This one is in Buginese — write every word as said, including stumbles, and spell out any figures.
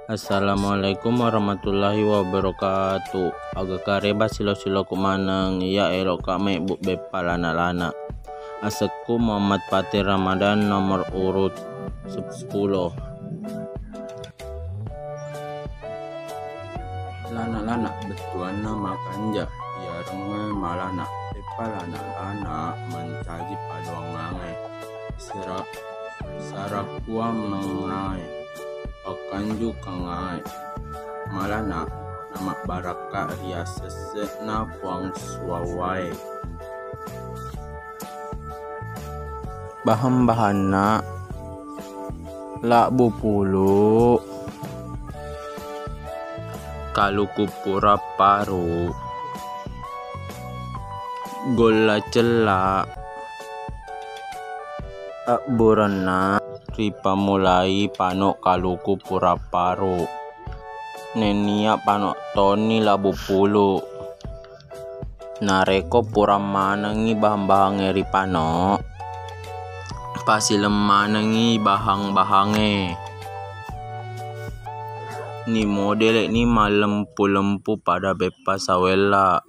Assalamualaikum warahmatullahi wabarakatuh. Aga kareba silo-siloku maneng, iya eloka mebbu beppa lana-lana. Asekku Muhammad Fatih Ramadan, nomor urut sepuluh. Lana-lana bettuanna makanja, iyarengnge malana. Beppa lana-lana mancaji padoangngange. Sera-, sarakuang mengngae. Pakkanju kangngae. Malana namabbarakka ri asesse'na Puang Suawwae. Bahan-bahanna: labbu pulu, kaluku pura paru, golla cella. Abburenna, ripammulai pano kaluku pura paru, nennia pano tonni labbu pulu. Narekko pura manengngi bahang-bahangnge ri pano, pasileng manengngi bahang-bahangnge. Ni modele'ni mallempu-lempu pada beppa sawella.